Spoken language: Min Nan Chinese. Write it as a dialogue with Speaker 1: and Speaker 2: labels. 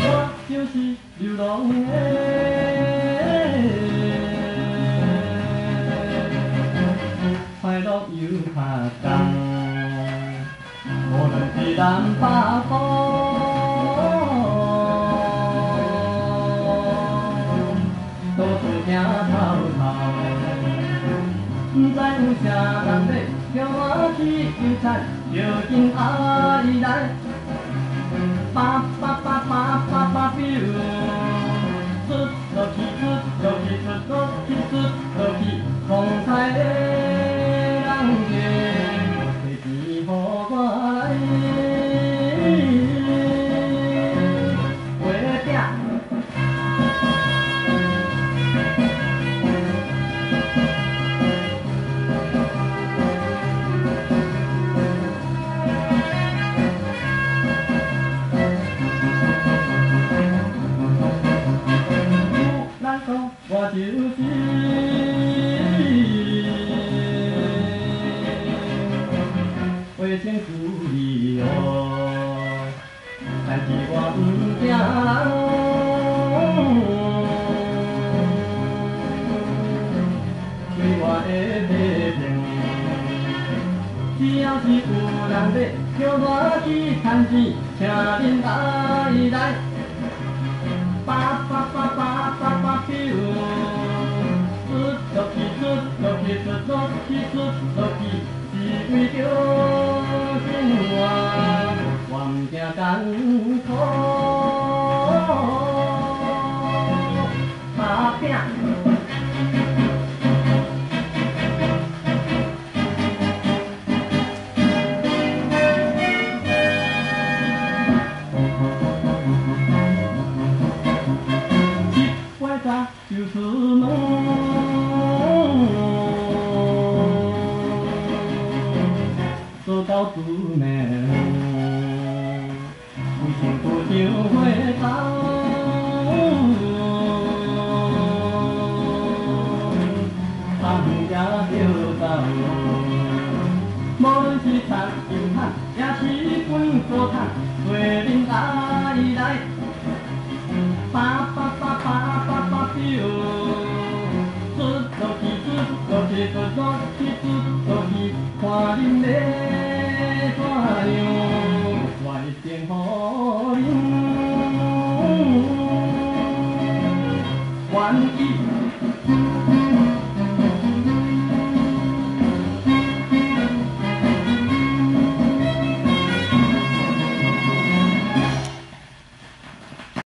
Speaker 1: 我就是流浪的，快樂又拍工，無論是南北方，到處聽透透，不知有啥人欲叫我去求田，就緊愛來。叭叭叭叭叭叭表，出落去出落去出落去出落去，空台的人客，提錢予我來。画饼。有人講我就是花生處理哦，但是我毋驚人，對我的批評，只要是有人欲叫我去趁錢，請恁愛來。叭叭叭叭叭叭表，出落去出落去出落去出落去，是為著生活，我毋驚艱苦。打拼。七八早就出門，做到厝暝，規身軀像火灶，放也著走。無論是田油桶，抑是分粗桶，做恁愛來。叭叭叭叭叭叭表，出落去出落去出落去出落去，看恁欲怎樣，我一定予恁滿意。